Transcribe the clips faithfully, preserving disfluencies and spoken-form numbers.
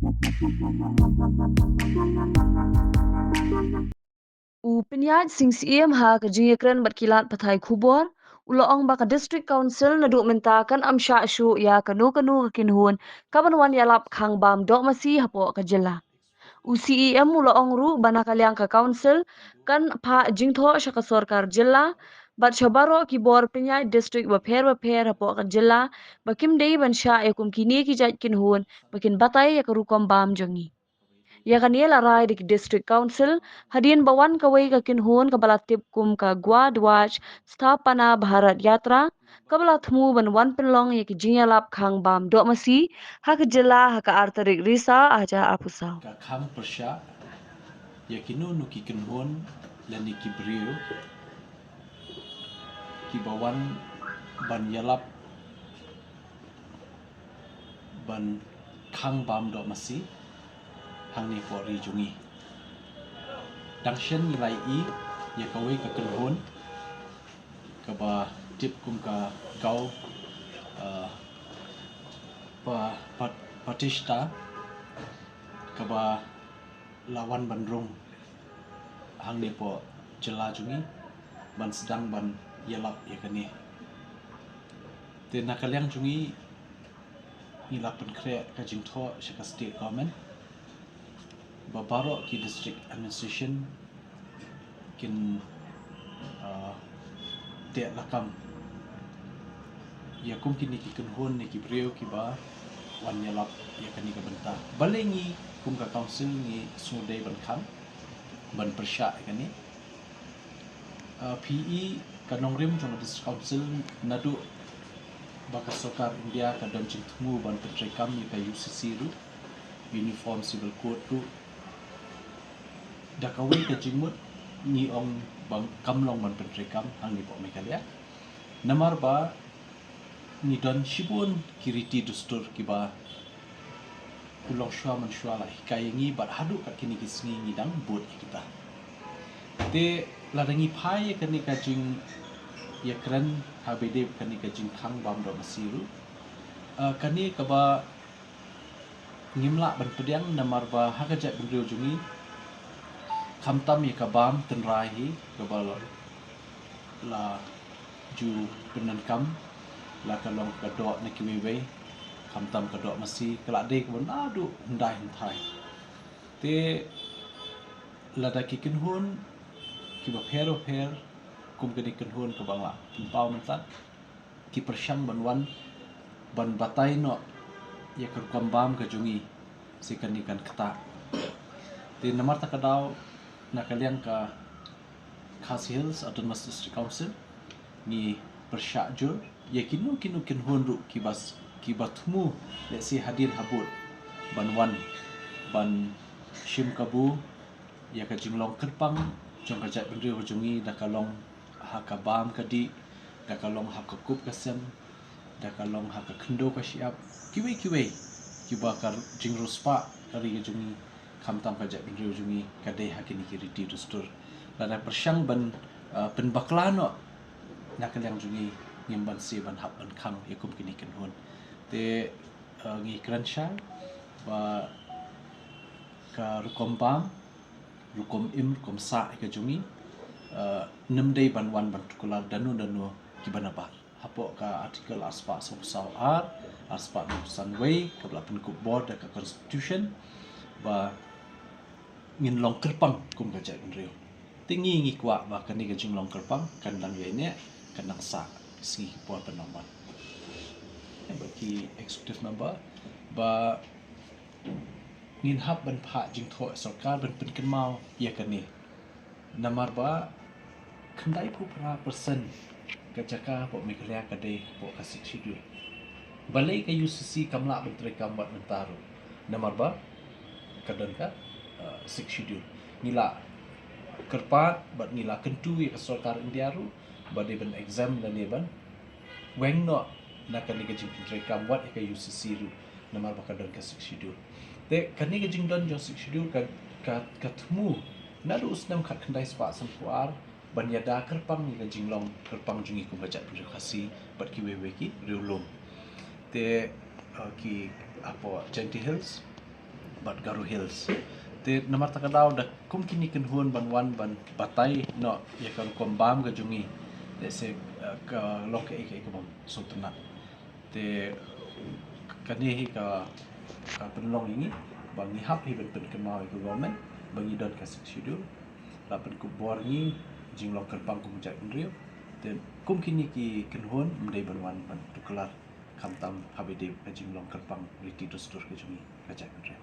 U Pynïaid Sing Syiem ha ka jingïakren bad ki lad pathai khubor u la ong ba ka District Council naduh mynta kan ym shah shuh ïa kano kano ka kynhun kaban wan ïalap khang bam doh masi hapoh ka jylla. U Syiem u la ong ruh ba na ka liang ka Council kan phah jingthoh sha ka sorkar jylla bad sha baroh ki bor pynïaid district bapher bapher hapoh ka jylla ba kim dei ban shah ïa kum kine ki jait kynhun ba kin batai ïa ka rukom bam jong ngi. Ïa kane la rai da ki District Council hadien ba wan kawei ka kynhun kaba la tip kum ka Gwadwaj Sthapana Bharat Yatra kaba la thmu ban wan pynlong ïa ki jingïalap khang bam doh masi ha ka jylla ha ka ar tarik Risaw ar hajar arphew saw. Ka khang pyrshah ïa kino kino ki kynhun lane ki briew kiba wan ban ïalap ban khang bam doh masi hangne hapoh ri jong ngi. Dang shen ngi la ïohi ïa kawei ka kynhun kaba tip kum ka Gaw, uh, pa, pa, Patista kaba la wan ban rung hangne hapoh jylla jong ngi ban sdang ban ïalap ïa kane. Te na ka liang jong ngi ngi la pynkhreh ka jingthoh sha ka state government ba baroh ki district administration kin, uh, teh lakam ïa kum kine ki kynhun ne ki briew kiba wan ïalap ïa kane ka bynta. Balei ngi kum ka council ngi sngewdei ban khang ban pyrshah ïa kane? Uh, phi i ka nongrim jong ka District Council naduh ba ka sorkar India ka don jingthmu ban pyntreikam ïa ka U C C ruh, Uniform Civil Code ruh, da kawei ka jingmut ngi ong ba kam long ban pyntreikam hangne hapoh Meghalaya. Namar ba ngi don shibun ki riti dustur kiba u longshuwa manshuwa la hikai ïa ngi bad haduh kat kine ki sngi ngi dang bud ïa kita. Te lada ngi phai ïa kane ka jingïakren ha ba ïadei bad kane ka jingkhang bam doh masi ruh, uh, kane kaba ngim lah ban pdiang namar ba ha ka jaitbynriew jong ngi khamtam ïa ka bam tynrai hi kaba la, la ju pyndonkam, la ka long ka doh na kiwei wei, khamtam ka doh masi ka la dei kaba naduh hyndai hynthai. Te lada ki kynhun kiba pher bapher kum kane ka kynhun kaba nga la pynpaw mynta ki pyrshang ban wan ban batai noh ïa ka rukom bam ka jong ngi, sa kane kan ktah. Te namar kata ka daw na ka liang ka Khasi Hills Autonomous District Council ngi pyrshah jur ïa kino kino kynhun ruh kiba s-, kiba thmu lehse hadien habud ban wan ban shim kabu ïa ka jinglong kyrpang jong ka jaitbynriew jong ngi, da ka long ha ka bam ka dih, da ka long ha ka kup ka sem, da ka long ha ka khyndew ka shyiap, kiwei kiwei kiba ka jingriewspah ka ri ka jong ngi, khamtam ka jaitbynriew jong ngi ka dei ha kine ki riti dustur. Lada pyrshang ban, uh, pynbakla noh na ka liang jong ngi, ngim banse ban hap ban khang ïa kum kine ki kynhun. Te, uh, ngi kren shai ba ka rukom bam, rukom im, rukom sah ïa ka jong ngi, uh, nym dei ban wan ban tuklar dano dano kiba nabar. Hapoh ka Article arspah sawphew saw ar, arspah hynriewphew san wei kaba la pynkup bor da ka Constitution ba ngin long kyrpang kum ka jaitbynriew. Te ngi ngi kwah ba kane ka jinglong kyrpang kan dang ïaineh, kan dang sah ki sngi ki por ban dang wan. Bad ki executive member ba ngin hap ban phah jingthoh sorkar ban pynkynmaw ïa kane. Namar ba khyndaiphew phra percent ka jaka hapoh Meghalaya ka dei hapoh ka Sixth Schedule. Balei ka U C C kam lah ban treikam wat mynta ruh? Namar ba ka don ka, uh, Sixth Schedule. Ngi la kyrpad bad ngi la kyntu ïa ka sorkar India ruh ba dei ban exempt lane ban weng noh na kane ka jingpyntreikam wat ïa ka U C C ruh, namar ba ka don ka Sixth Schedule. Te kane ka jingdon jong Sixth Schedule ka, ka, ka thmu naduh u snem khatkhyndai spah sanphew ar ban ïada kyrpang ïa ka jinglong kyrpang jong ngi kum ka jaitbynriew Khasi bad kiwei wei ki riewlum. Te, uh, ki hapoh Jaintia Hills bad Garo Hills. Te namar kata ka daw da kum kine ki kynhun ban wan ban batai noh ïa ka rukom bam ka jong ngi, lehse, eh, ka long kaei kaei ka bym sngewtynnat. Te kane hi ka, ka pynlong ïa ngi ba ngi hap hi ban pynkynmaw ïa ka government ba ngi don ka Sixth Schedule, la pynkup bor ïa ngi jinglong kyrpang kum ka jaitbynriew. Te kum kine ki kynhun ym dei ban wan ban tuklar, khamtam haba ïadei ka jinglong kyrpang riti dustur ka jong ngi ka jaitbynriew.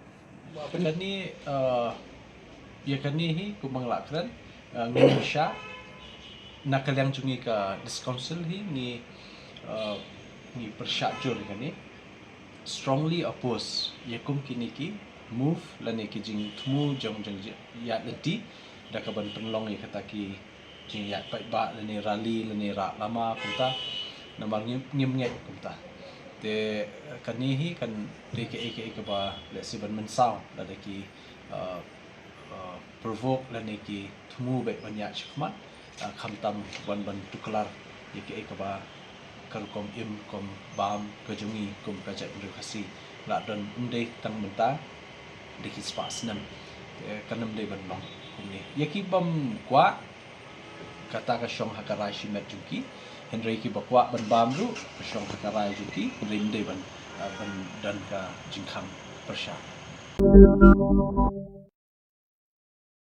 Kane, eh, ïa kane hi kumba nga la kren, eh, ngi pyrshah, na ka liang jong ngi ka District Council hi ngi, eh, ngi pyrshah jur ïa kane, strongly oppose ïa kum kine ki move lane ki jingthmu jong jong ïa lynti da ka ban pynlong ïa kata ki jingïaid paidbah lane rally lane rah lama kumta. Namar ngim, ngim ngeit kumta. Te kane hi kan dei kaei kaei kaba lehse ban mynsaw lada ki, uh, uh, provoke lane ki thmu beit ban ïaid shakhmat, uh, khamtam wan ban tuklar ïa kaei kaba ka rukom im rukom bam ka jong ngi kum ka jaitbynriew Khasi la don ym dei tang mynta, dei ki spah snem. Te kan ym dei ban long kumne. Ïa ki bym kwah, kata ka shong ha ka rai shimet jong ki, hynrei kiba kwah ban bam ruh ka shong ha ka rai jong ki, hynrei ym dei ban, ah, ban don ka jingkhang pyrshah.